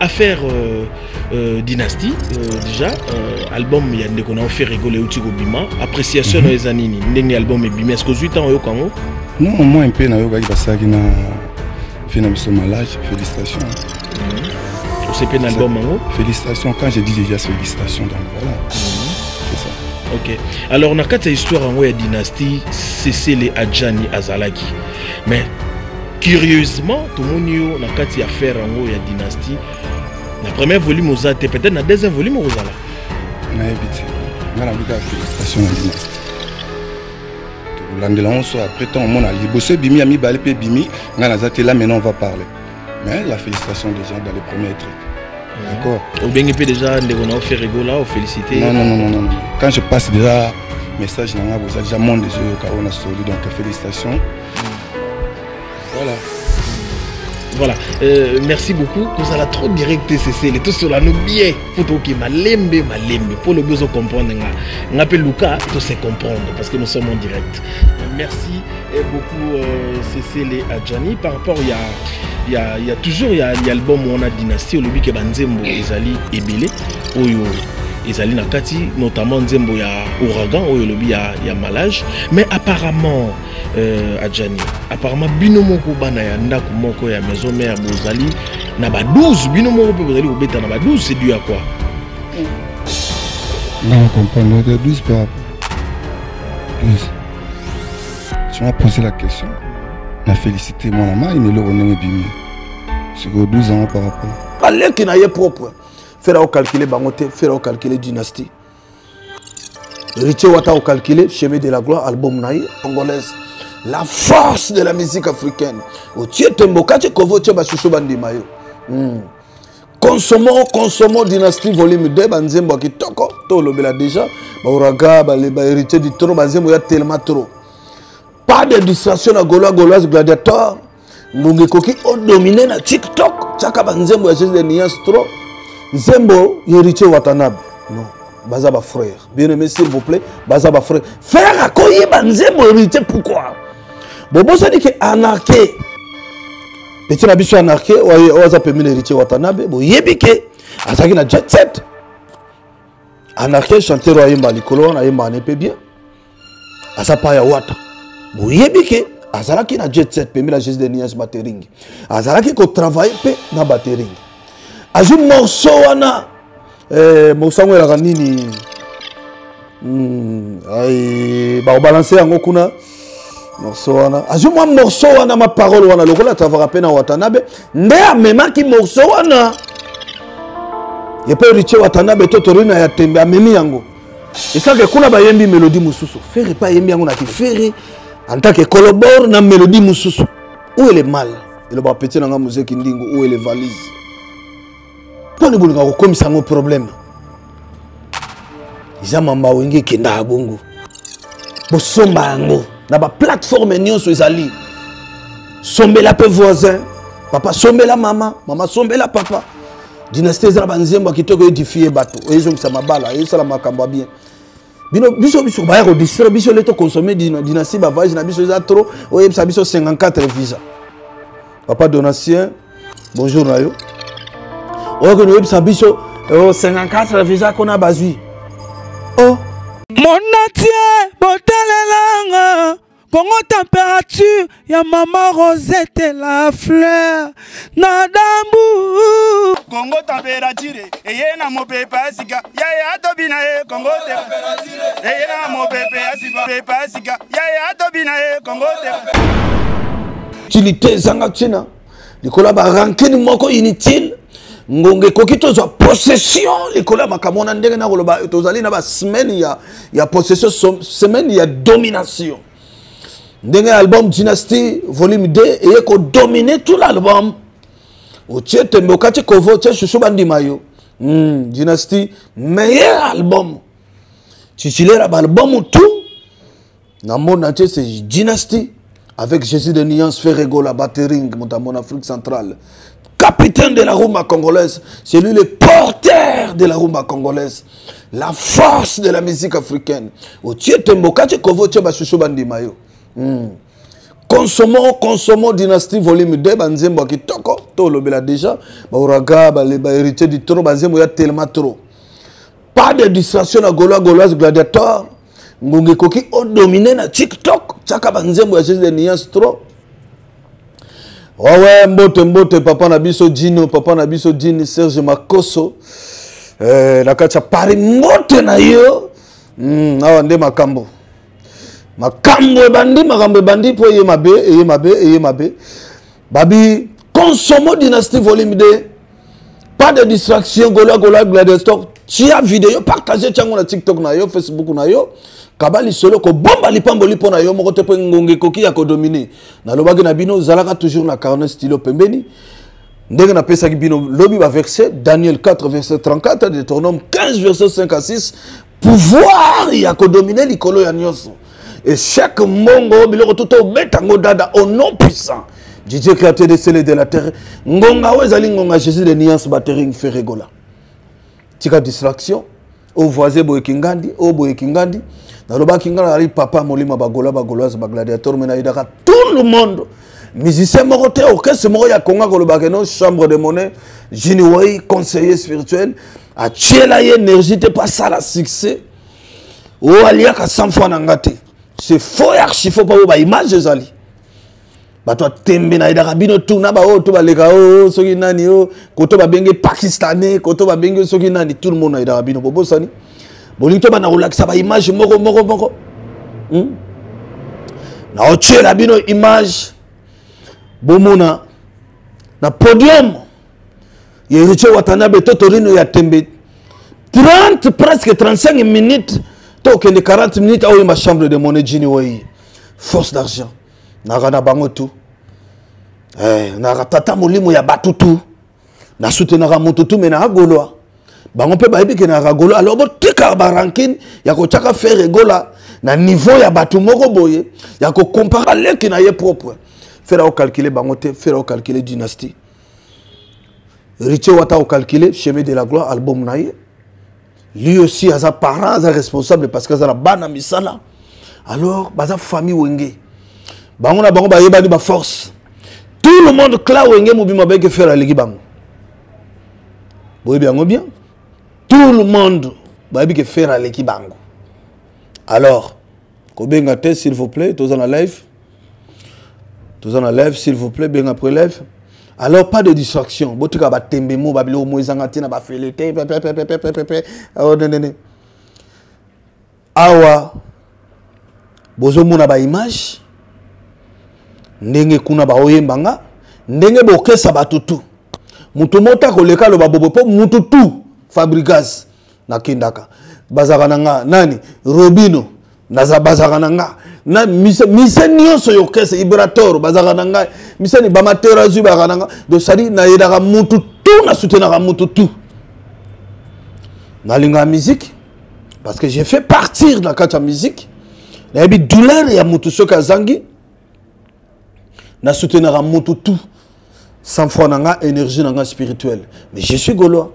Affaire Dynastie, déjà album ya ndeko na Ferre Gola euti kobima, appréciation na eza nini ndenge album ebimi? Est-ce que ozwi ntango oyoka yango? Non, moi mpe nayokaki, basalaki na fe na biso malage. Félicitations. Osepe na album yango? Félicitations, quand je dis déjà félicitations, donc voilà, c'est ça. Ok, alors na kati ya histoire yango ya Dynastie, Cecile Adjani azalaki, mais curieusement tomoni yo na kati ya affaire yango ya Dynastie, na premier volume oza te. Peut-être na deuxième volume okozala. Nayebi te, nga nabi kaka félicitation na Dynastie. Tokolandela yango so après ntango omona liboso ebimi, ya mibale mpe ebimi, nga naza te. Là maintenant on va parler, mais la félicitation déjà dans les premiers trucs, d'accord. Obengi mpe déjà ndeko na Ferre Gola, ofélicité? Non, non, non, non, non. Quand je passe déjà message na nga, boza déjà monde ezoyoka oyo na soli, donc félicitations, voilà. Voilà, merci beaucoup. Kozala trop direct, cc tosolano bien. Faut toke malembe malembe mpo lobi ozocomprendre nga, nga mpe luka to se comprendre parce que nous sommes en direct. Merci beaucoup, Cecile Adjani. Par rapport ya toujours ya album wana Dynastie, olobi ke banzembo ezali ebele oyo ezali na kati, notamment nzembo ya Ouragan oyo olobi ya Malage. Mais apparemment, Adjani, apparemment bino moko bana ya ndako moko ya maison mère bozali na ba 12, bino moko mpe bozali kobeta na ba 12. C'est dû à quoi? Non, comprendre de 12 par rapport 12, tu m'as posé la question na félicité mwana mai na eloko ndenge ebimi sikoyo, 12 ans par rapport. Baleki na ye propre, Ferre ocalcule bango te. Ferre ocalcule Dynastie, Héritier Wata ocalcule Chemin de la gloire, album na ye congolaise, la force de la musique africaine. Otie tembo kati kovo, otie basusu bandima yo. Consommons, consommons Dynastie volume 2. Banzembo ya kitoko tolobela déjà, baouragan, bahéritier du trône, banzembo ya tellement trop. Pas de distraction na Gaulois, Gauloise, gladiator. Ngonga ekoki odomine na TikTok, tiaka banzembo ya Jésus de nuance trop, nzembo Héritier Watanabe. Non, baza bafrère bien aimé, s'il vous plaît, baza bafrère. Frère akoyeba nzembo Héritier pourquoi? Bobosani ke Anarke, petit na biso Anarke oyo aza pembeni Héritier Watanabe, boyebi ke azalaki na jet set. Anarke, chanteur oyo ayemba likolo wana, ayembaka ne mpe bien, aza pa ya Wata. Boyebi ke azalaki na jet set pembeni na Jésus de Nias Batering, azalaki kotravaille mpe na Batering. Azwi morceau wana, morceau yango elaka nini? Bakobalanse yango kuna. Morceau wana, azwi mwa morceau wana, ma parole wana, lokola atravaka mpe na Watanabe, nde amemaki morceau wana epe Héritier Watanabe to torina ya tembe, amemi yango esaka kuna, bayembi mélodie mosusu. Ferre mpe ayembi yango na kiFerre en tant que collabore na mélodie mosusu. Où est le mal? Elobaka petit na nga mozeki ndingo, où est le valise? Mponi bolinga kokomisa yango problème? Eza mamba Wenge ekendaka bongo. Bosomba yango na baplateforme nyonso ezali. Sombela mpe voisin, papa sombela mama, mama sombela papa. Dynastie eza na banzembo ya kitoko, édifie bato, ezongisa mabala, ezosala makambo ya bien. Bino biso baya kodistraire biso le toconsommer Dynastie. Bavoyage na biso eza trop, oyebisa biso 54 visa. Papa Donatien, bonjour na yo. Oyokende oyebisa biso 54 visa kuna bazwi oh. Monatie botalelanga Kongo température ya mama Rosette la fleur na dambu. Kongo température eye na mopepe ya sika yaye atobi na ye. Kongo te eye na mopepe ya sika, pepe ya sika yaye atobi na ye. Kongo te Utilité ezanga ntina likolo ya barankine moko inutile. Ngonga ekoki tozwa possession likolo ya makambo wana. Ndenge na koloba, tozali na basemaine ya possession, semaine ya domination. Ndenge album Dynastie volume 2 eye kodomine tout l'album, otie tembe, okati kovo, otie susu, bandima yo. Dynastie, meilleur album titulaire ya baalbum tout na monde entier, c'est Dynastie avec Jésus de Nuance, Ferre Gola, Battering, notamment en Afrique centrale. Capitaine de la rumba congolaise, c'est lui le porteur de la rumba congolaise. La force de la musique africaine. Otie tembo kati kovo, otie basusu bandima yo. Consommons, consommons Dynastie volume 2, banzembo kitoko. Tolobela déjà baoraga, bahéritier du trône, banzembo ya tellement trop. Pas de distraction na Gaulois, Gauloise, Gladiator. Ngonga ekoki odomine na TikTok, tiaka banzembo ya Jésus de nuance trop. Wawe, mbote mbote papa na biso Dino, papa na biso Dini Serge Makoso, na kati ya Paris, mbote na yo. Awa nde makambo. Makambo ebandi, makambo ebandi po eye mabe, eye mabe, eye mabe. Babi Consomo Dynastie volume 2. Pas de distraction, Gaulois, Gaulois, Gladiator. Tia vidéo, partager tiango na TikTok na yo, Facebook na yo. Kabali solo ko bomba lipamboli po na yo moko te po ngonge koki ya ko dominer. Na lobaki na bino zalaka toujours na carnet stylo pembeni. Ndenge na pesaki bino lobi ba verset Daniel 4 verset 34, Deutéronome 15 verset 5 à 6, pouvoir ya ko dominer likolo ya nyonso. Et chaque mbongo biloko tout obeta ngo dada au nom puissant du Dieu créateur des ciels et de la terre. Ngonga oyo ezali ngonga Jésus de nuance battering Ferregola. Tika distraction au voisin boye kingandi, au boye kingandi. Nalobaki nga nazali papa molimo ba Gaulois, ba Gauloises, ba gladiateurs, mais nayedaka tout le monde. Musicien moko te, orchestre moko ya Congo kolobaka no chambre de monnaie, Jini Wai, conseiller spirituel, atiela ye énergie te pas ça la succès. O aliaka 100 fois na nga te. C'est faux et archi faux pa ba image ezali. Bato ya tembe nayedaka bino tout na ba oyo to baleka oyo soki nani oyo koto babenge pakistanais, koto babenge soki nani, tout le monde nayedaka bino bobosani. Bolingi to bana kolakisa ba image moko moko moko. Na otiela bino image bomona na podium ya Héritier Watanabe to Torino ya tembe 30 presque 35 minutes to okende 40 minutes aoyo ma chambre de monnaie Jini Wai force d'argent naka na bango tout. Naka tata molimo ya bato tout. Na soutenaka moto tout mais na agolwa. Bango pe bayebi ke na agolwa. Alors botika ba rancune ya kotiaka faire gola na niveau ya bato moko boye ya ko comparer leki na ye propre. Faire au calculer bango te, faire au calculer dynastie. Richie Wata au calculer chemin de la gloire album na ye. Lui aussi aza parent, aza responsable parce que aza na bana misala. Alors baza famille Wenge. Bango na bango bayebani ba force. Tout le monde cla Wenge mobima beke faire aleki bango. Boyebi yango bien. Tout le monde bayebi ke faire aleki bango. Alors kobenga te s'il vous plaît, toza na live. Toza na live s'il vous plaît, benga après live. Alors pas de distraction. Botika ba tembe mo ba biloko mo ezanga tina ba felete pe pe pe pe pe pe pe pe. Oh ne ne ne. Awa bozomona ba image ndenge kuna ba oyembanga ndenge bokesa bato tu. Mutu mota koleka loba bobo po mutu tu Fabregas nakendaka bazaka na nga nani Robino naza bazaka na nga na mise mise nyonso yo kese Ibrator bazaka na nga mise ni bamatera zui bazaka na nga donc ça dit nayedaka mutu tout na soutenaka mutu tout nalinga musique parce que j'ai fait partir na kati ya musique nayebi douleur ya mutu soki azangi na soutenaka mutu tout sans foi na nga énergie na nga spirituelle mais je suis gaulois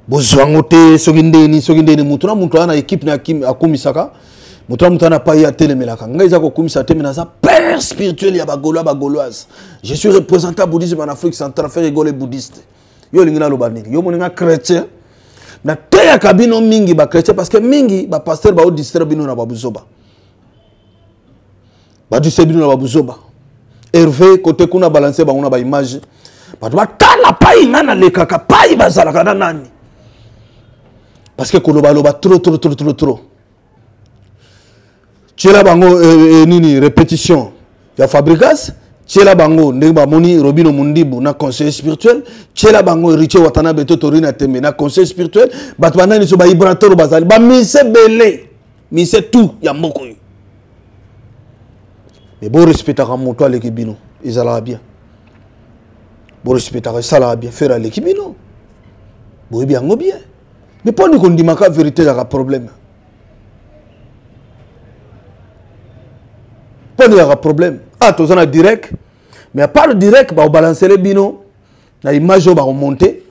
bozwango te soki ndeni soki ndeni mutu na mutu aza na équipe na akumisaka mutu na mutu aza na pai atelemelaka ngai eza kokumisa te mais naza père spirituel ya ba gaulois ba gauloise je suis représentant bouddhisme en Afrique centrale frère Rigole bouddhiste yo olingi naloba nini yo moninga chrétien nateyaka bino mingi ba chrétien parce que mingi ba pasteur bao distraire bino na ba buzoba ba distraire bino na ba buzoba Hervé côté kuna balancer bango na ba image bato batala pai nga nalekaka pai bazalaka na nani parce que kolobaloba trop trop trop trop trop tiela bango nini répétition ya Fabregas tiela bango ndenge bamoni Robino Mundibu na conseiller spirituel tiela bango Héritier Watanabe to Torina Tembe na conseiller spirituel bato banani so ba Ibrator bazali ba mise belé mise tout ya moko yo mais bo respectaka moto aleki bino ezalaka bien bo respectaka esalaka bien faire aleki bino boyebi yango bien mais mpo ni kondimaka vérité ezalaka problème mpo ni ezalaka problème ah toza na direct mais à part direct bakobalancele bino na image oyo bakomonte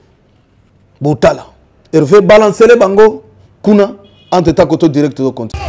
botala Hervé balancele bango kuna entre temps koto direct tozo continue.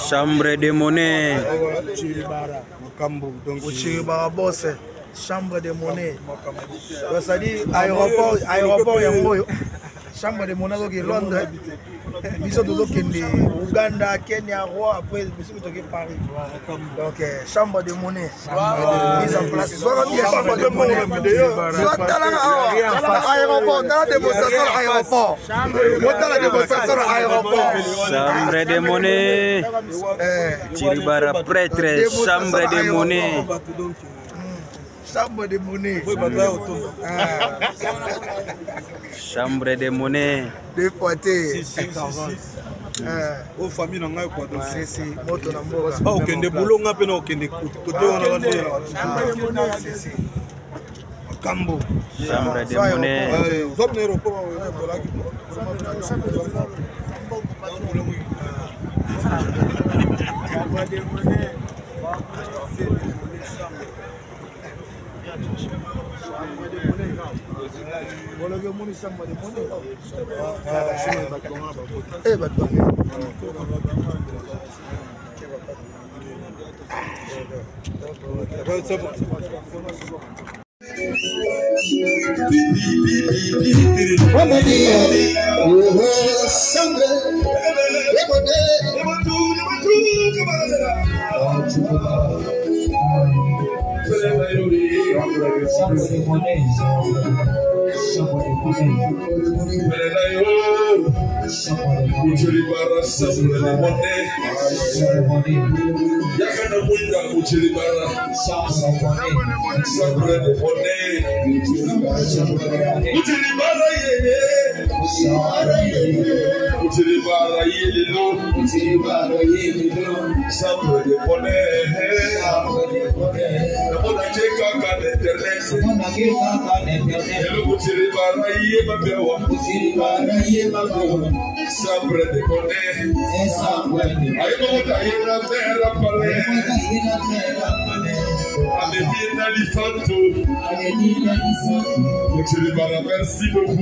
Chambre de monnaie. Chiribara boss, chambre de monnaie. C'est-à-dire aéroport, aéroport yango oyo. Chambre de monnaie ozoke Londres. Biso tozokende Ouganda, Kenya, Roi, après biso toke Paris. Donc chambre de monnaie. Mise en place. Soit bien chambre de monnaie. Soit talaka awa. Aéroport, tala démonstration aéroport. Tala démonstration aéroport. Chambre de monnaie. Chiribara prêtre, chambre de monnaie. Chambre de monnaie. Chambre de monnaie. Deux fois T. O famille na ngai quoi donc. Si si, moto na mboka. Ba okende boulot nga pe na okende côté wana wana. Si si. Makambo. Chambre de monnaie. Zob na aéroport tolaki. Chambre de monnaie. Bolobi omoni chambre de monnaie. Eh bato Merci beaucoup. Merci beaucoup.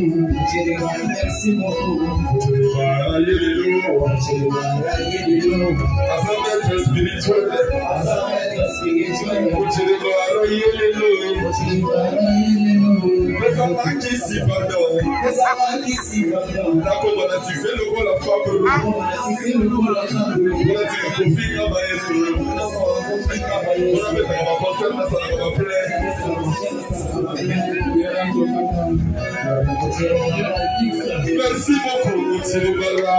Merci beaucoup, Chiribara.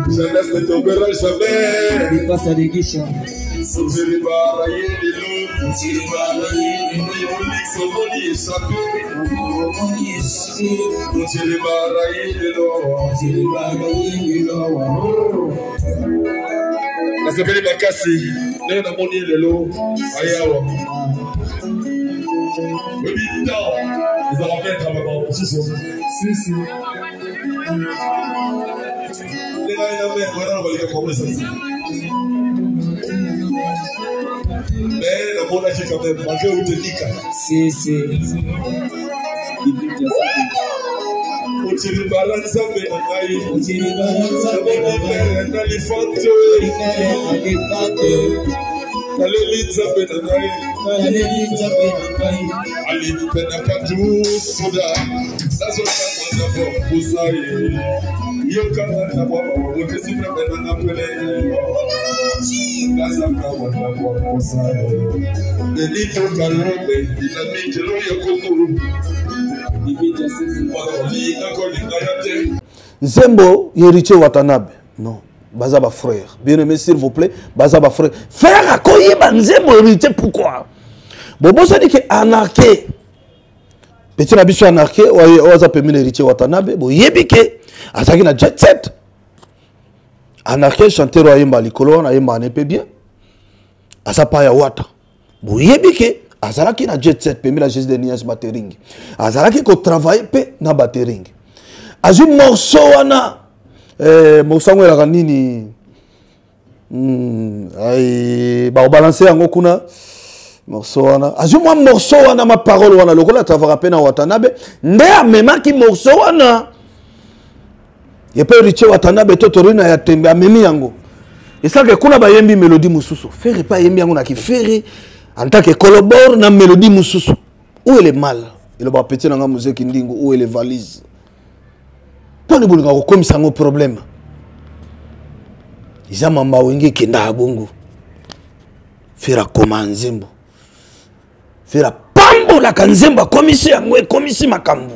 Jeunesse ne tombera jamais. Chiribara, yelelo. Chiribara, yelelo. Omoni échappé. Chiribara, yelelo. Chiribara, yelelo. Nasepeli makasi ndenge namoni lelo ayawa oyebi temps ezalaka maître makambo mosusu sisi ndenge aye na maître wana na balika bango ezali mais namonaki quand même malgré outenika sisi Otiribala nzambe na ngai namoni mere na lifante. Naleli nzambe na ngai. Naleli nzambe na ngai. Alipenda katu soda. Nazotanga na bokusa ye. Yokanga na bwa otesi mpe na nga pele. Nazanga wana bwa kusa ye. Benito Kalombe, dinamite lo ya Kongo. Bakolinga kolinga ya te. Nzembo Héritier Watanabe. Non. Baza ba frère. Bien aimé s'il vous plaît, baza ba frère. Frère akoyeba nzembo Héritier pourquoi? Bobosani ke anarché. Petit na biso anarché oyo aza pembeni Héritier Watanabe, boyebi ke azalaki na jet set. Anarché chanteur oyo ayemba likolo wana ayemba ne pe bien. Aza pa ya Wata. Boyebi ke azalaki na jet set pembeni na Jésus de Nias Batering. Azalaki ko travailler pe na Batering. Azwi morceau wana eh, morceau yango elaka nini? Ay, ba balancer yango kuna morceau wana. Azwi mwa morceau wana ma parole wana lokola travaillera pe na Watanabe nde amemaki morceau wana. Ye pe Richie Watanabe to Torino ya tembe amemi yango. Esalaka kuna bayembi mélodie mosusu. Ferre pe ayembi yango na ki Ferre en tant que collabore na mélodie mosusu. Où est le mal? Eloba petit na nga muzeki ndingo, où est les valises? Poni bolinga kokomisa yango problème. Eza mamba wenge ekendaka bongo. Ferre akoma nzembo. Ferre apambolaka nzembo akomisi yango ekomisi makambo.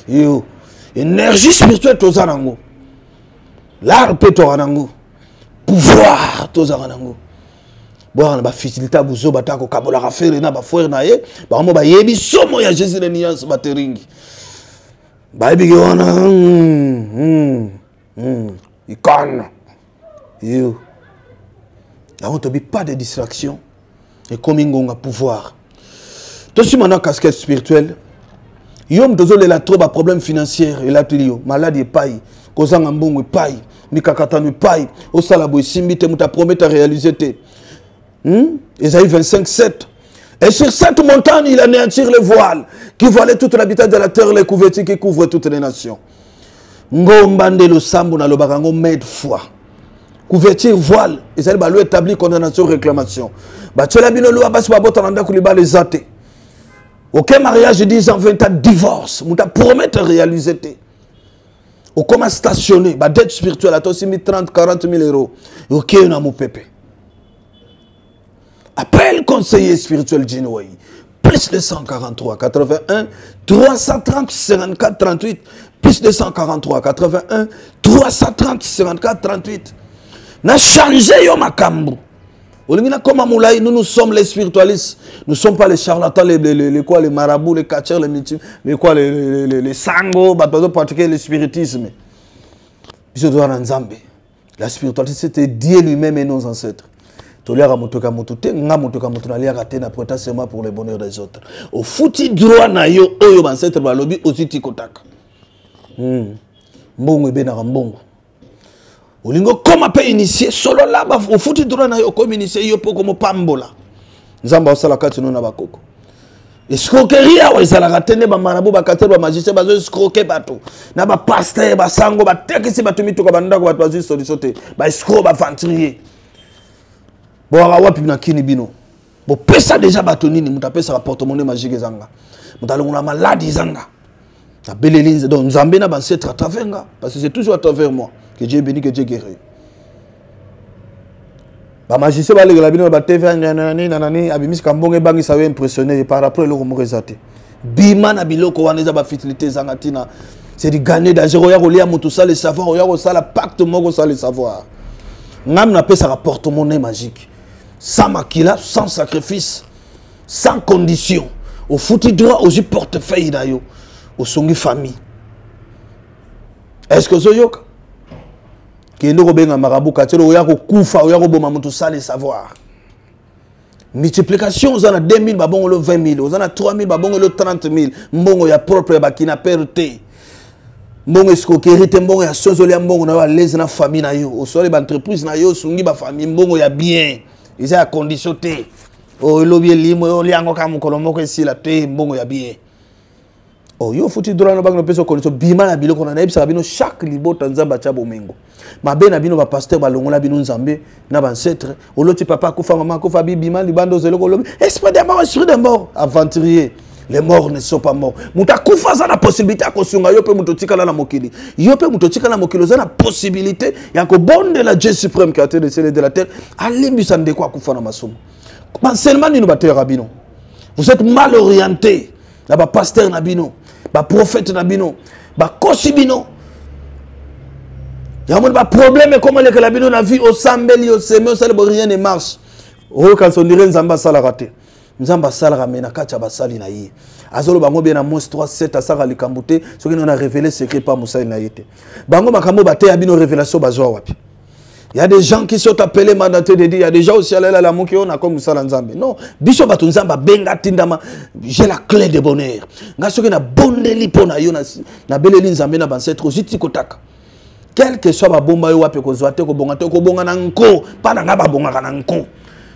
Yo énergie spirituelle toza nango. L'art mpe toza nango. Pouvoir toza nango. Bwaka na bafutilité ya buzoba ta kokabolaka Ferre na bafrère na ye bango bayebi somo ya Jésus de nuance bateringi bayebi ke wana icône yo yango tobi pas de distraction ekomi ngonga pouvoir tosima na casquette spirituelle yo moto ozolela trop baproblème financière elateli yo maladi epai kozanga mbongo epai mikakatano epai osala boye esimbi te moto apromete aréalise te Ésaïe 25, 7. Et sur cette montagne, il anéantir les voiles qui voilaient toute l'habitat de la terre, les couvertures qui couvrent toutes les nations. Ngomba nde losambo na lobaka yango maintes fois. Couverture voile, ezali ba loi établie condamnation réclamation. Batiela bino loi basi babota na ndako libala eza te. Aucun mariage 10 ans 20 ans divorce, moto promettre réaliser te. Okoma stationné, ba dette spirituelle ata osimbi 30 40 mille euros. Okei na mopepe. Appelle conseiller spirituel Jinwei. Plus 243 81 330 54 38. Plus 243 81 330 54 38. Na changé yo makambo. Olingi na koma molai, nous, nous sommes les spiritualistes. Nous sommes pas les charlatans, les marabouts, les catcheurs, les multi, les quoi, les, les, les, les sangos, bato bazo pratiquer le spiritisme. Biso toza na Nzambe. La spiritualité, c'était Dieu lui-même et nos ancêtres. Toliaka moto ka moto te, nga moto ka moto naliaka te, na prêta serment pour le bonheur des autres. Ofuti droit na yo oyo ba ancêtres balobi ozwi ti kotaka. Mbongo ebenaka mbongo. Olingo koma pe initié solo là ba ofuti droit na yo okomi initié yo poko mopambola. Nzambe osala kati no na bakoko. Escroquerie awa ezalaka te nde ba marabout, ba katero, ba magicien bazo escroquer bato. Na ba pasteur, ba sango, ba tekisi bato mituka ba ndako bato bazwi solution te. Ba escroc, ba aventurier. Boaka wapi na kini bino? Bopesa déjà bato nini? Moto apesaka porte-monnaie magique ezanga. Moto alongola maladi ezanga. Nabeleli nze, donc Nzambe na ba ancêtre à travers nga, parce que c'est toujours à travers moi que Dieu bénit, que Dieu guérit. Ba magicien ba lekela bino ba TV nanani nanani abimisika mbongo ebangisa yo impressionné par rapport eloko moko eza te. Bima na biloko wana eza ba futilité ezanga ntina. C'est du gagner d'argent oya kolia moto sans le savoir, oya kosala pacte moko sans le savoir. Ngam napesaka porte-monnaie magique. Sans makila, sans sacrifice, sans condition. Ofuti droit ozwi portefeuille na yo, osongi famille. Est-ce que ozoyoka? Kende kobenga marabout quartier oya kokufa, oya koboma moto sans le savoir. Multiplication, oza na 2000 babongolo 20 000, oza na 3000 babongolo 30 000. Mbongo ya propre ya bakina père te. Mbongo escroquerie te, mbongo ya sozoli ya mbongo na yo à l'aise na famille na yo. Osoli ba entreprise na yo, osungi ba famille, mbongo ya bien. Eza ya condition te. Oyo elobi elimo, oyo oliango kaka mokolo moko esila te, mbongo ya bien. Oh, yo futi droit na bango pesa condition bima na biloko na nayebisaka bino chaque libota nzambe atya bomengo mabe na bino bapasteur balongola bino nzambe na bancetre oloti papa akufa mama akufa bibima libanda ozela kolobi esprit de mort, esprit de mort, aventurier. Les morts ne sont pas morts. Moto akufa aza na possibilité ya kosunga yo mpe moto otikala na mokili. Yo mpe moto otikala na mokili oza na possibilité ya kobondela Dieu suprême, créateur de ciel et de la terre, alimbisa ndeko akufa na masumu. Baenseignement nini bateyaka bino? Vous êtes mal orienté na bapasteur na bino, baprophète na bino, bakosi bino. Yango moni baproblème ekoma elekela bino na vie. Osambeli, oseme, osali bo, rien ne marche. Oyokanisa ondire Nzambe asalaka te. Nzambe asalaka, me na kati ya basali na ye. Azoloba yango bien na Mose 3 7, asalaka likambo te soki nano arévéler secret pa mosali na ye te. Bango makambo bateya bino, révélation bazwa wapi? Il y a des gens qui sont appelés, mandatés de dire, il y a des gens aussi à la muki on a comme ça nzambe. Non, biso bato nzambe benga tindama, j'ai la clé de bonheur. Nga soki na bondeli pona yo na beleli nzambe na bancêtre oziti kotaka. Quel que soit ba bomba yo wapi, kozwa te, kobonga te, kobonga na nko, pa na nga babongaka na nko.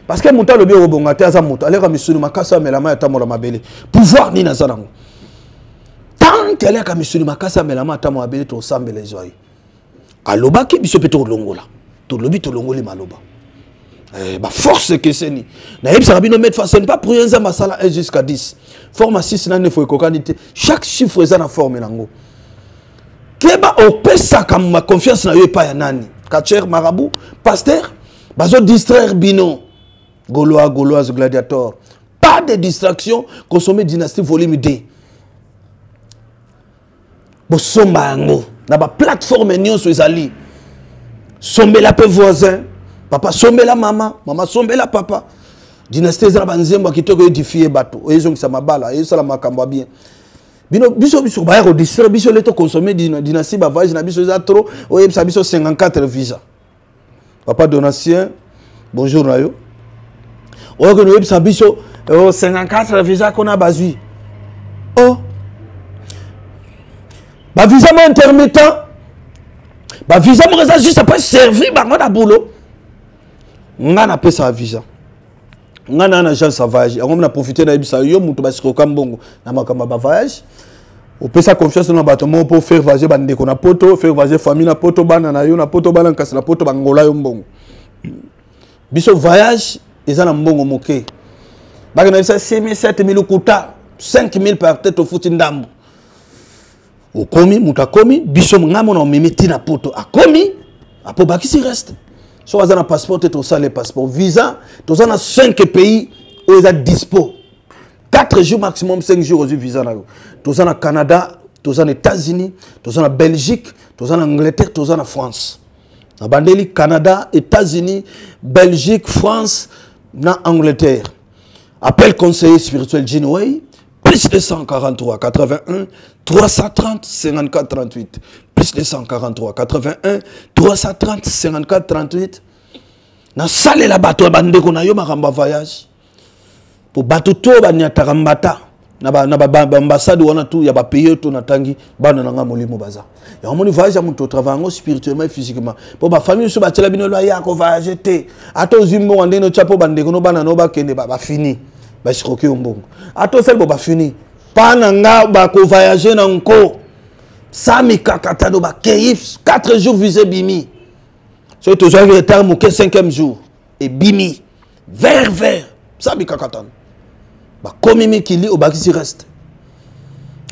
Parce que moto alobi okobonga te aza moto, aleka misuni makasi, amelama ya tambola mabele. Pouvoir nini aza nango? Tant que aleka misuni makasi, amelama atambola mabele, tosambela ezwa ye. Alobaki biso mpe tolongola, tolobi, tolongoli maloba. Eh, baforce ekeseni. Nayebisaka bino maintes fois, ce n'est pas pour rien Nzambe asala 1 jusqu'à 10. Forme 6 na 9 ekokani te. Chaque chiffre eza na forme nango. Keba opesaka ma confiance na yo epai ya nani? Catcheur, marabout, pasteur, bazodistraire bino. Gaulois, gauloise, gladiator, pas de distraction. Consommer Dynastie volume D, bosomba yango na baplateforme nyonso ezali. Sombela mpe voisin, papa sombela mama, mama sombela papa. Dynastie eza na banzembo ya kitoko, édifie bato, ezongisa mabala, ezosala makambo ya bien. Bino biso baya kodistraire biso le toconsommer Dynastie. Bavoyage na biso eza trop. Oyebisa biso 54 visa. Papa Donatien, bonjour na yo. Oyokende oyebisa biso 54 visa kuna bazwi. Oh, bavisa mo intermittent, bavisa moko eza juste après servi bango na boulot. Nga napesaka visa, nga na agence ya voyage. Yango na profite nayebisa yo, moto basikoka mbongo na makambo ya bavoyage, opesa confiance na bato moko mpo faire voyager bandeko na poto, faire voyager famille na poto, bana na yo na poto, bana nkasi na poto, bangola yo mbongo. Biso voyage eza na mbongo moke. Bakenda bisa 6 000, 7 000, okuta 5 000 par tête, ofuti ndambo, okomi. Moto akomi, biso ngai mona omemi ntina poto, akomi apo bakisi reste. Soki aza na passeport te, tosala passeport, visa. Toza na 5 pays oyo eza dispo, 4 jours maximum, 5 jours ozwi visa na yo. Toza na Canada, toza na États-Unis, toza na Belgique, toza na Angleterre, toza na France. Na bandeli Canada, États-Unis, Belgique, France na Angleterre. Appel conseiller spirituel Jinway, plus 243 81 330 54 38, plus 243 81 330 54 38. Nasalela bato ya bandeko na yo makambo ya voyage, po bato to baniataka mbata na baambassade wana tu ya bapays oyo to natangi. Bana na nga molimo baza yango. Moni voyage ya moto, otravaille yango spirituellement et physiquement, mpo bafamille mosusu batiela bino lo ya kovoyage te. Ata ozwi mbongo ndenge otya mpo bandeko no, bana no bakende, bafini basikoki yo mbongo. Ata osali bo, bafini. Mpa na nga bakovoyage na nko sa mikakatano, bakei 4 jours, visa ebimi. Soki tozwaki retard moke, 5e jour ebimi vert vert sa mikakatano, bakomi mikili, obakisi reste.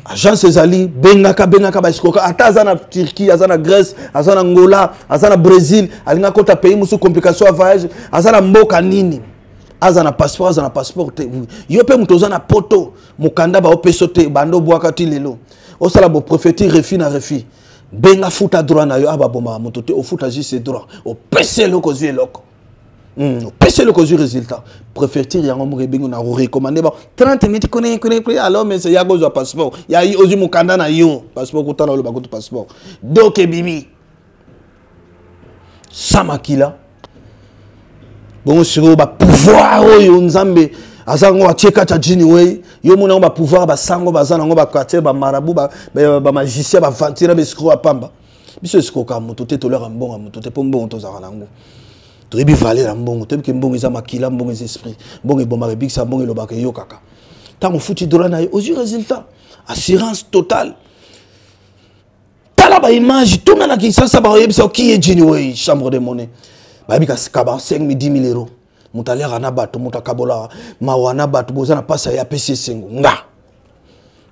Agence ezali, bengaka, bengaka basikoka. Ata aza na Turquie, aza na Grèce, aza na Angola, aza na Brésil, alingi akota pays mosusu, complication ya voyage, aza na mboka nini, aza na passeport, aza na passeport te. Yo mpe moto oza na poto, mokanda baopesa te, bando obwaka ti lelo, osala bopréfecture, refus na refus. Benga, futa droit na yo. A babomaka moto te. Ofuta juste droit, opesi eloko, ozwi eloko. Opesi eloko, ozwi résultat. Préfecture yango moko ebengi na korecommander ba 30 minutes kune kune kune. Alors mais ya kozwa passeport ya ozwi mokanda na yo, passeport kotala, oloba kutu passeport donc ebimi sa makila. Bongo sikoyo bapouvoir oyo Nzambe aza yango atie kati ya jini wei, yo mona yango, bapouvoir basango baza nango, baquartier, bamarabu, bamagicien, baventire, baescroc ya pamba. Biso esikoka moto te, tolaka mbongo ya moto te, mpo mbongo tozalaka nango, toyebi valeur ya mbongo, toyebi ke mbongo eza makila, mbongo eza esprit, mbongo ebomaka, ebikisa, mbongo elobaka, eyokaka. Ntango ofuti droit na ye, ozwi résultat. Assurance totale. Tala ba image, tuna na Kinshasa bakoyebisa qui est Jenny Way, chambre de monnaie. Bayebi kaba 5 000 10 000 euros. Moto aliaka na bato, moto akabolaka mawa na bato, boza na mpasi ya apesi esengo. Nga.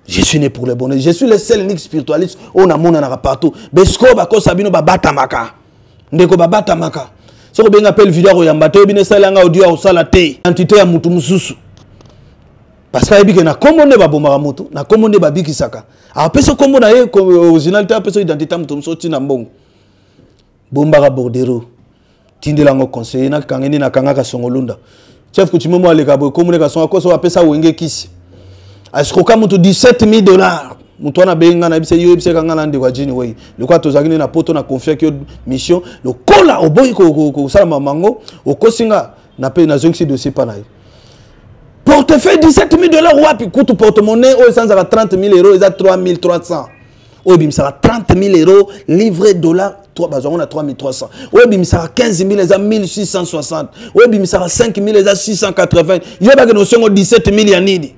Je suis né pour le bonheur. Je suis le seul unique spiritualiste oyo namonanaka partout. Besko bakosa bino babatamaka. Ndeko babatamaka. Soki obenga appel video akoyamba te, oyebi na esali yanga audio akosala te. Entité ya mutu mosusu. Parce que ayebi ke na kombo nde babomaka motu, na kombo nde babikisaka. Apesi kombo na ye original te, apesi identité ya moto mosusu otina mbongo. Bombaka bordereau. Tindela yango conseiller na kange nini akangaka songolunda. Chef coutumier mo aleka boye kombo ne kasonga koso apesa wenge kisi. Escroka moto 17 000 dollars. Moto wana abengi nga na yebisa yo, yebisaka nga na ndeko ya Jini Way. Lokola tozalaki nde na poto na confiaki yo mission, lokola oboyi kosala mamango, okosi nga na pe nazongisi dossier pa na ye. Portefeuille 17 000 dollars wapi? Kutu porte-monnaie oyo esanzaka 30 000 euros eza 3 300. Oyo ebimisaka 30 000 euros livre dollar, bazwango na 3 300. Oyo ebimisaka 15 000 eza 1660. Oyo ebimisaka 5 000 eza 680. Yo bakende osongo 17 000 ya nini?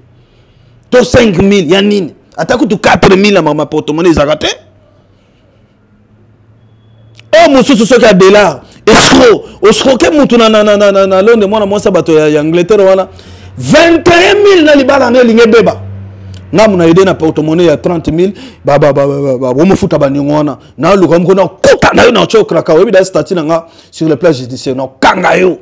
To 5 000 ya nini? Ata kutu 4 000 na mama porte-monnaie ezalaka te. Oyo mosusu soki ya dollar, escroc, oscroke mutu na Londres, mwana mwasi ya bato ya Angleterre wana 21 000 na libala na elingi ebeba. Ngamu na aide na porte-monnaie ya 30 000, ba, bomofuta baniongo wana. Na luka moko na kuta na yo na otyo kraka, oyebi da statut na nga sur le plan judiciaire, na kanga yo.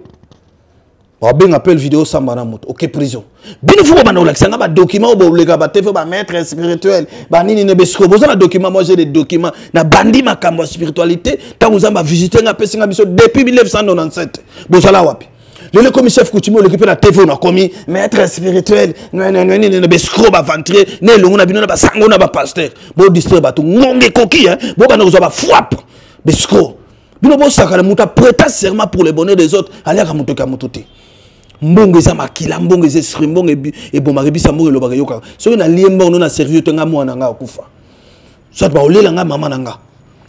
Babenga appel vidéo samba na moto, ok prison. Bino faut banda kolakisa nga ba document oyo boleka ba TV, ba maître spirituel, ba nini ne besiko. Boza na document, moi j'ai des documents. Na bandi makambo ya spiritualité, ntango Nzambe avisite nga, apesi nga biso depuis 1997. Bozala wapi? Lelo ekomi chef coutumier oleki mpe na TV onakomi maître spirituel, nini ne besiko baventre na elongo na bino na basango na bapasteur. Bodistraire bato, ngonga ekoki, bobanda kozwa bafrappe besiko. Bino bosakana, moto apreta serment pour le bonheur des autres, aliaka moto ya moto te. Mbongo eza makila, mbongo eza esprit, mbongo ebomaka ebisa, mbongo elobaka eyokaka. Soki nalie mbongo na servir te, nga mwana nga akufa. Soit baolela nga mama na nga.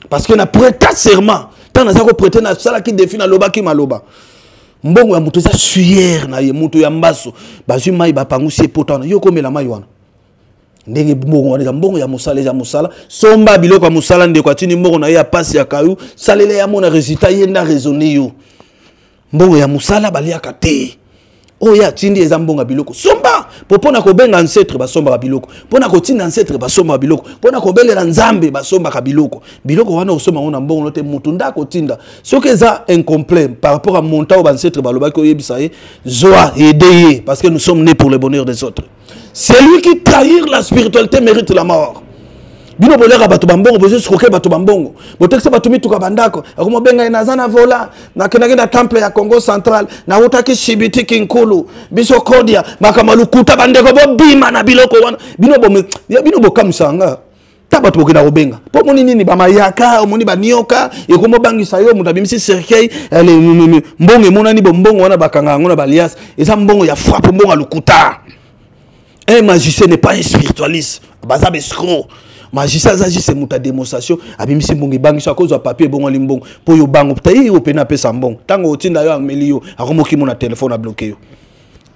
Parce que na preta serment, ntango naza koprete, nasalaki défi, nalobaki maloba. Mbongo ya moto eza sueur na ye, moto ya mbaso. Bazwi mai bapangusi ye pota wana, yo okomela mai wana. Ndenge mbongo wana eza mbongo ya mosala, eza mosala. Somba biloko ya mosala, ndeko atindi mbongo na ye ya pasi ya kayu, salela ya mona résultat, ye nda raisonner yo. Mbongo ya mosala baliaka te. Oyo atindi eza mbongo ya biloko. Somba po mpona kobenga ancêtre basombaka biloko, mpona kotinda ancêtre basombaka biloko, mpona kobelela Nzambe basombaka biloko. Biloko wana osomba yango na mbongo no te, motu nda kotinda. Soki eza incomplet par rapport à montant oyo bancêtre balobaki oyebisa ye, zwa aide ye, parce que nous sommes nés pour le bonheur des autres. Celui qui trahit la spiritualité mérite la mort. Bino boleka bato bambongo, bozoskoke bato bambongo, botekisa bato mituka bandako, akomobenga ye naza na vola, nakendaki na temple ya Congo Central, nautaki Sibiti Kinkulu, biso kodia makambo ya lokuta. Bandeko, bobima na biloko wana. Bino bino bokamwisa nga ta bato bokenda kobenga mpo omoni nini bamayaka, omoni banioka ekomobangisa yo. Moto abimisi cercueil, mbongo emonani bo mbongo wana bakanga yango na balias, eza mbongo ya frappe, mbongo ya lokuta. Un magicien n'est pas un spiritualiste, baza baescroc. Magicien aza juste moto ya démonstration, abimisi mbongo ebangisi, akozwa papier ebongoli mbongo mpo yo bango ta ye yo pene apesa mbongo. Ntango otinda yo, ameli yo, akomoki mo na telefone, abloke yo.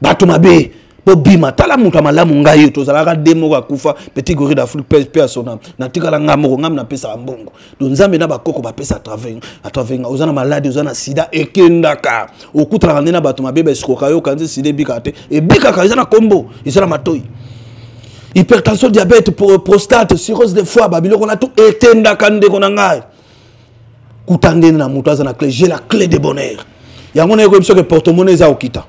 Bato mabe, bobima. Tala moto ya malamu ngai oyo tozalaka de moko akufa, petit gorille d'Afrique mpe ya sona, natikala ngai moko, ngai napesaka mbongo. Donc Nzambe na bakoko bapesa à travers nga. Oza na maladi, oza na sida, ekendaka okutalaka nde na bato mabe baesikoka yo, okanisi sida ebikaka te, ebikaka, eza na kombo, eza na matoi. Hypertension, diabète, prostate, cirrhose de foie, babiloko na tu etendaka. Ndeko na ngai, kuta ndenge na moto aza na clé. J'ai la clé de bonheur. Yango nayekoyebi soki porte-monnaie eza okita,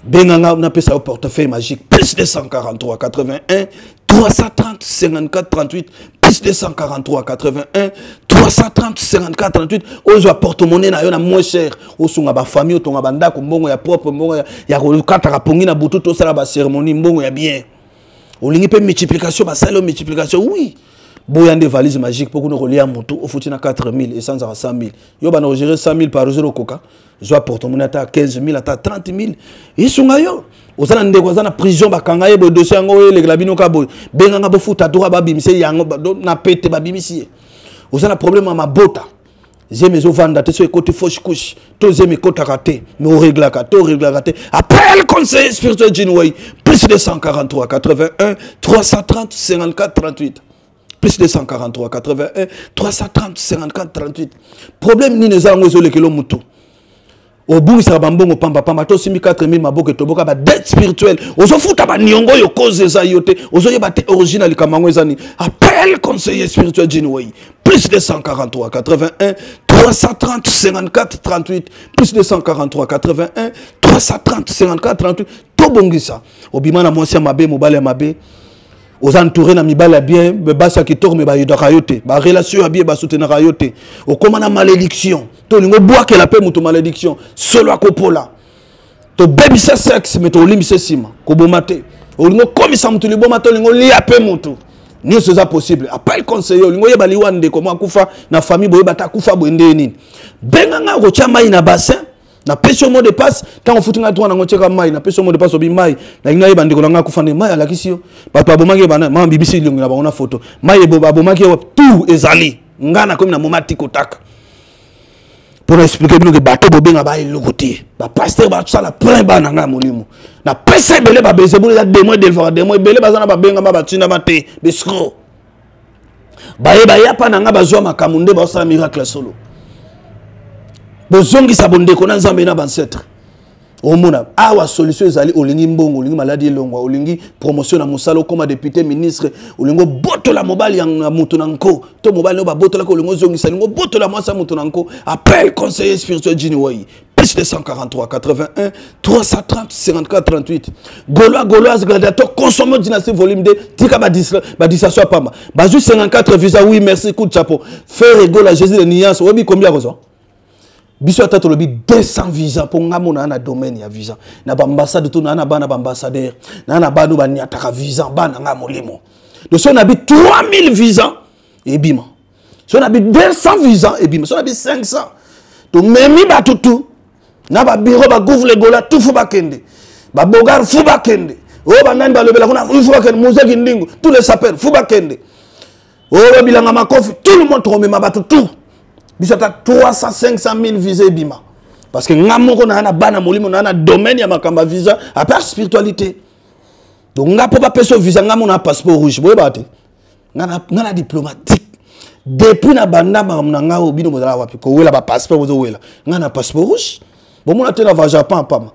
benga nga napesa yo portefeuille magique. Plus 243 81 330 54 38, plus 243 81 330 54 38. Ozwa porte-monnaie na yo na moins cher, osunga bafamille, otonga bandako, mbongo ya propre, mbongo ya kokataka pongi na butu, tosala bacérémonie, mbongo ya bien. Olingi mpe multiplication, basali yo multiplication, oui. Boya nde valise magique mpo kuna kolia motu ofuti na 4000, esanzaka 100 000. Yo bana ogere 100 000 par jour, okoka zwa porte-monnaie ata 15 000, ata 30 000, esunga yo. Oza na ndeko aza na prison, bakanga ye boye, dossier yango oyo elekela bino ka boye, benganga bofuta droit, babimisi yango na pete, babimisi ye. Oza na problème ya mabota. Zemi ezovanda te, so ekoti fausse couche to zemi ekotaka te, mais oreglaka te, oreglaka te. Appel conseiller spirituel Jinway, plus 243 81 330 54 38, plus 243 81 330 54 38. Problème nini eza yango ezolekela motu? Obungisaka bambongo pambapamba, to osimbi 4000, maboko etoboka, badette spirituelle, ozofuta baniongo oyo cause eza yo te, ozoyeba te origine ya likambo yango eza nini. Appel conseiller spirituel Jinway, plus 243 81 330 54 38, plus 243 81 330 54 38. Tobongisa. Obima na mwasi ya mabe, mobali ya mabe, oza entouré na mibali ya bien, basi ya kitoko, me bayedaka yo te, barelation ya bien, basoutenaka yo te, okóma na malédiction, to olingi obwakela mpe moto malédiction, solo akopola. Tobebisa sexe, me tolimbisa nsima, koboma te. Olingi okomisa moto liboma te, olingi olia mpe moto, nyonso eza possible. Appel conseiller. Olingi oyeba liwa ndeko mo akufa na famille, boyeba te akufa boye ndenge nini, benga ngai. Okotya mai na bassin, napesi yo mot de passe. Ntango ofuti ngai droit nango, tieka mai, napesi yo mot de passe. Obi mai, nalingi nayeba ndeko na ngai akufa nde. Mai alakisi yo bato babomaki ye, bana mama bibisi elongi na bango na foto, mai babomaki ye, tout ezali. Ngai nakomi na moma tikotaka mpo na explike bino ke bato bobenga ba eloko te, bapaster basala plein bana ngai ya molimo, napesa ebele babezebulu, eza demo edelvaka demo ebele, baza na babengama batindama te, bescro baye baya mpa na ngai, bazwa makambo nde baosala miracle solo. Bozongisa bondeko na Nzambe na bancetre. Omona awa solution ezali. Olingi mbongo, olingi maladi elongwa, olingi promotion na mosala, okóma député, ministre, olingi obotola mobali ya moto na nko, to mobali oyo babotolaki olingi ozongisa, olingi obotola mwasi ya moto na nko, appel conseiller spirituel Jini Wai, plus 243 81 330 54 38. Gaulois, Gauloise, gladiateur, consomme Dynastie volume 2. Tika badistration ya pamba. Bazwi 54 visa, oui, merci, coup de chapeau. Ferre Gola, Jésus de nuance, oyebi combien akozwa? Biso ata tolobi 200 visa, mpo nga mona na domaine ya visa na baambassade, to naa na bana baambassadeur, naa na bana oyo baniataka visa, bana nga molimo. Donc so nabi 3000 visa ebima, so nabi 200 visa ebima, so nabi 500, tomemi bato tu na babiro, bagouvle gola tu fu bakende, babogar fu bakende, oyo banani balobela kuna fu bakende, muzeki ndingu, tous les sapeurs fu bakende, oyo bilanga makofi, tout le monde, tokomema bato tout. Biso ata 300 500 000 visa ebima, parce que nga moko naa na bana molimo, naa na domaine ya makambo ya visa, à part spiritualité. Donc nga mpo bapesa visa, nga mona passeport rouge, boyebaka te, nga na diplomatique depuis na banda makambo na nga oyo. Bino bozala wapi kowela bapasseport? Bozowela, nga na passeport rouge, bomona te na va Japon pama.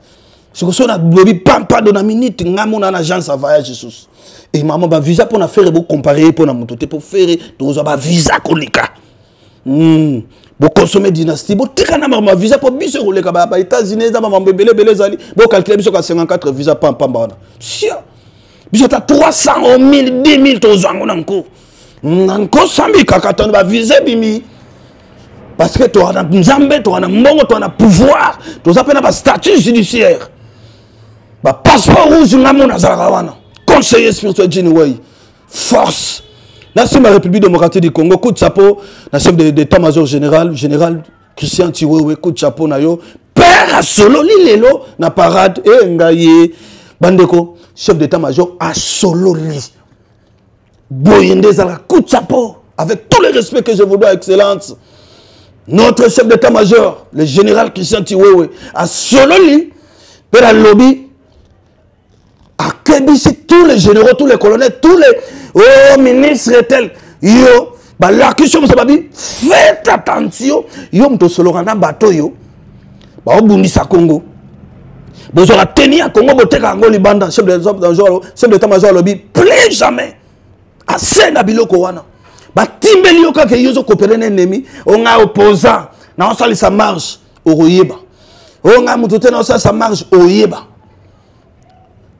Siko so nalobi pampado na minute, nga mona na agence ya voyage lisusu e mama bavisa mpo na Ferre. Bocompare ye mpo na moto te, mpo Ferre tokozwa bavisa koleka. Bokonsome Dynastie, botika na makambo ya visa, mpo biso ekoleka ba États-Unis, eza bamambo ebele ebele ezali. Bocalcule biso ka 54 visa pampamba wana, sia biso ata 300 o 1000 10 000, tozwa yango na nko na nko sambi kaka tano bavisa ebimi, parce que toza na Nzambe, toza na mbongo, toza na pouvoir, toza mpe na bastatut judiciaire, bapasseport rouge. Nga mona azalaka wana, conseiller spirituel Jini Wai, force na nsima. République démocratique du Congo, coup de chapeau na chef d'état major général, général Christian Tshiwewe, coup de chapeau na yo père. Asololi lelo na parade e ngai ye bandeko, chef d'état major asololi boye nde ezalaka. Coup de chapeau, avec tout le respect que je vous dois, excellence, notre chef d'état-major, le général Christian Tshiwewe, asololi mpe alobi, akebisi tous les généraux, tous les colonels, tous les oh ministres tel yo balakisi yo moso, babi faites attention, yo moto osoloka na bato oyo baobundisa Congo, bozwaka teni ya Congo, boteka yango libanda. Chef d'état major alobi plus jamais, asenga biloko wana batimbeli yo kaka yo ozokopele na ennemi. Onga opposant na osalisa marge, okoyeba. Onga moto te na osalisa marge, oyeba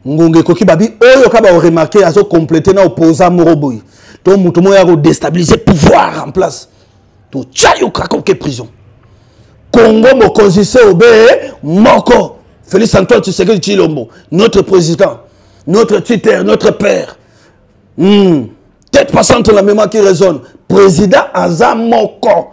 ngonga ekoki. Babi oyo ka baoremarke azokomplete na opposant moko boye to moto moko ya kodestabilise pouvoir en place, totya yo kaka oke prison. Congo mokonzi se obe moko, Félix Antoine Tshisekedi Tshilombo, notre président, notre tuteur, notre père. Tête passante, la mémoire qui résonne. Président aza moko.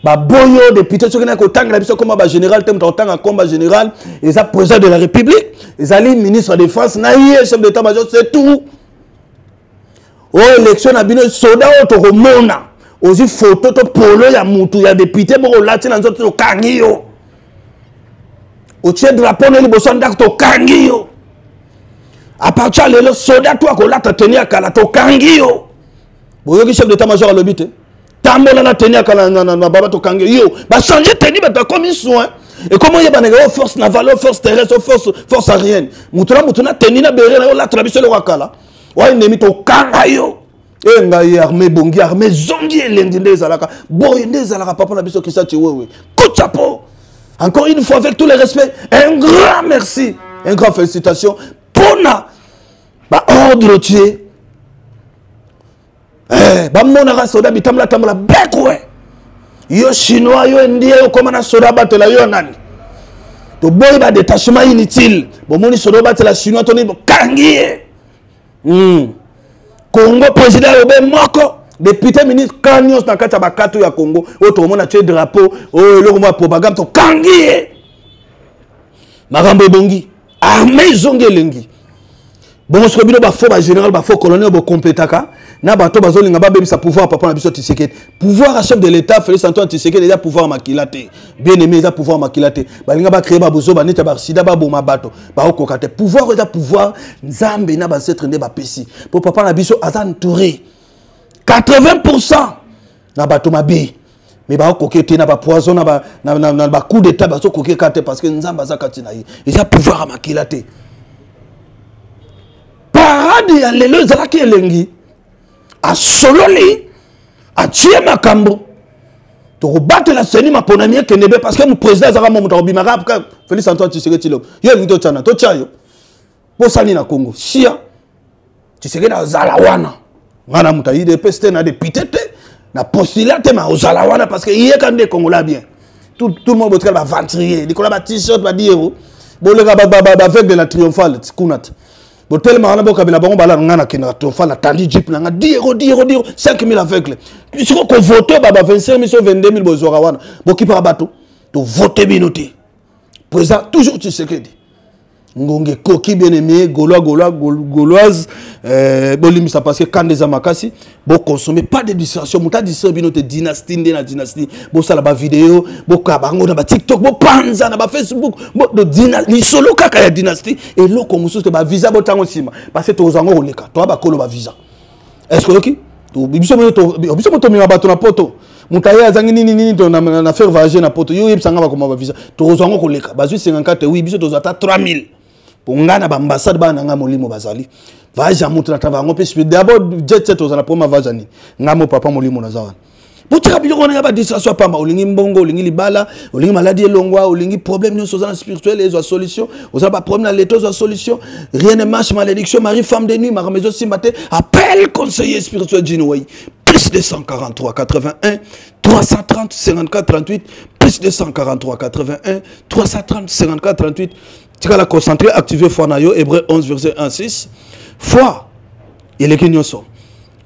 Baboyo député soki na kotangela biso koma bagénéral te, moto akotanga komba général eza président de la République, ezali ministre ya défense na ye chef d'état major, c'est tout. Oyo élection na bino, soda oyo tokomona Ozwi photo to polo ya mutu ya député moko olati na nzoto, tokangi yo. Otie drapeau na liboso ya ndako, tokangi yo. À partir ya lelo, soda to akolata tenue ya kala, tokangi yo. Boyoki chef d'état major alobi te, tambola na tenue ya kala na baba, tokangi yo. Bachange tenue, bato bakomi soin, ekomi oyebanaka o force navale, o force terrestre, o force aérienne. Moto na moto na tenue na bere na yo, olatela biso eloko ya kala oya ennemi, tokanga yo. E ngai, armée ebongi, armée ezongi elengi nde ezalaka boye, nde ezalaka. Papa na biso Christian Tshiwewe, coup de chapeau encore une fois, avec tout le respect, un grand merci, un grand félicitation mpona baordre tie. Eh, bamonaka soda bitambola tambola bekwe, yo chinois, yo indien, yo koma na soda batela yo nani. Toboyi badétachement inutile. Bomoni soda obatela chinois to nini, bokangi ye. Congo, président obe moko, député, ministre, ka nyonso na kati ya bakato ya Congo oyo tokomona tie drapeau oyo eloko moko ya propagande, tokangi ye. Makambo ebongi, armée ezongi elengi. Bongo soki bino bafaux bagénéral, bafaux colonel, bokompletaka na bato bazolinga babebisa pouvoir papa na biso Tshisekedi, pouvoir ya chef de l'État Félix Antoine Tshisekedi, eza pouvoir makila te, bien aimé, eza pouvoir makila te. Balinga bacréer babozoba neti ya basida, baboma bato, baokoka te. Pouvoir eza pouvoir Nzambe na bancêtre nde bapesi, po papa na biso aza entouré 80 na bato mabe, mais baokoki te na bapoison, na bacoup d'état, bazokoki ka te, parce que Nzambe aza kati na ye. Eza pouvoir ya makila te. Parade ya lelo ezalaki elengi, asololi, atie makambo. Tokobatela seni maponami ekende be, parce que président azaka mo moto akobimaka, Félix Antoine Tshisekedi Tshilombo. Yo elingi totyana, totya yo posani na Congo sia. Tshisekedi azala wana, nga na moto ayide epesi te, na député te, na postula te, ma ozala wana parce que yeka nde Kongola bien. Tout le monde botikala baventrier likolo ya ba-t-shirt, badiero boleka bavec de la triomphale kuna te, botelema wana, bokabela bango balala. Nga nakendaka triomphale, natandi jeep na nga, 10 euro, 10 euro, 10 euro, 5000 aveugle. Siko kovote ba 25 000 so 22 000 bozwaka wana, bokipaka bato, tovote bino te. Président toujours Tshisekedi, ngonga ekoki, bien aimé Gaulois, Gaulois, Gauloise, bolimbisa parce que kanda eza makasi. Boconsommer pas de distraction, moto adistraire bino te. Dynastie nde na dynastie, bosala bavideo, bokaba bango na batiktok, bopanza na bafacebook, lisolo kaka ya dynastie, eloko mosusu te. Bavisa botango nsima, parce que tokozwa yango koleka, toya bakolo bavisa. Est ce que oyoki biso mo tomema bato na poto, moto aye azangi nini nini na faire voyager na poto, yo oyebisanga bakoma bavisa, tokozwa yango koleka. Bazwi 54, oui, biso tozwa ata 3000 po ngai na baambassade, bana na ngai molimo bazali. Voyage ya moto na travail yango mpe d'abord jet set, ozala problème. Voyage ya nini? Ngai mo papa molimo naza wana. Botika biloko wana ya badistraction ya pamba. Olingi mbongo, olingi libala, olingi maladi elongwa, olingi problème nyonso oza na spirituel ezwa solution, oza na baproblème na leta ozwa solution, rien ne marche, malédiction, mari, femme de nuit, makambo ezosimba te, appel conseiller spirituel Jinway, plus 243 81 330 54 38, plus 243 81 330 54 38. Tikala concentré, activé foi na yo. Hébreu 11 verset 1 6, foi eleki nyonso.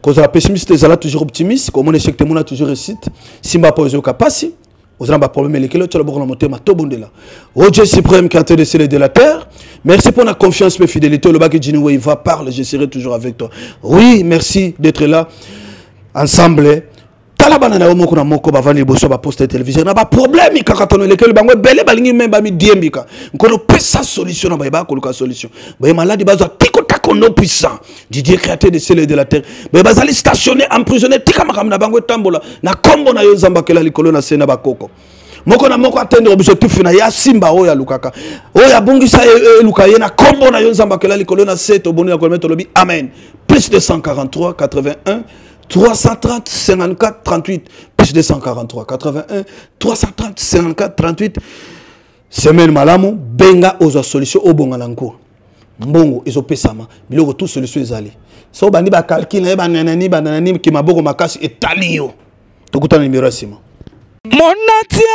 Kozala pessimiste, ezala toujours optimiste. Komona échec te, mona toujours réussite. Simba po ezoyoka pasi, oza na baproblème elekeli, otya loboko na motema, tobondela. O Dieu suprême, créateur des ciels et de la terre, merci pour la confiance et fidélité. Olobaki Jini Way, va, parle, je serai toujours avec toi. Oui, merci d'être là ensemble. Tala bana na yo moko na moko bavandi liboso ya baposte ya télévision na baproblème kaka tono elekeli bango ebele, balingi me bamidiembika. Nkolo, pesa solution na baye bakoluka solution. Baye maladi bazwa tiko tako, nom puissant du Dieu créateur des ciels et de la terre. Baye bazali stationné, emprisonné, tika makambo na bango etambola na nkombo na yo, Nzambe akela likolo na se na bakoko. Moko na moko atteindre objectif na ye, asimba oyo alukaka, oyo abungisa eluka ye na nkombo na yo, Nzambe akela likolo na se. Toboni na kolome, tolobi amen. Plus 243 81 330 54 38, plus 243 81 330 54 38. Semaine malamu, benga ozwa solution, obonga na nko mbongo ezopesama, biloko tout, solution ezali. So bandi bacalcule na ye, bananani bananani, ki maboko makasi etali yo. Tokutana numéro ya nsima. Monatie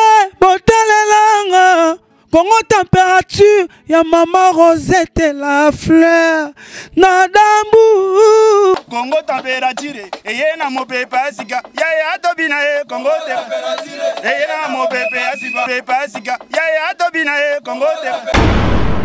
botalelanga Congo température ya mama Rosette la fleur na dambu. Congo température eye na mopepe ya sika, yaya tobina ye. Congo température eye na mopepe ya sika, pepe ya sika, yaya tobina ye. Congo température.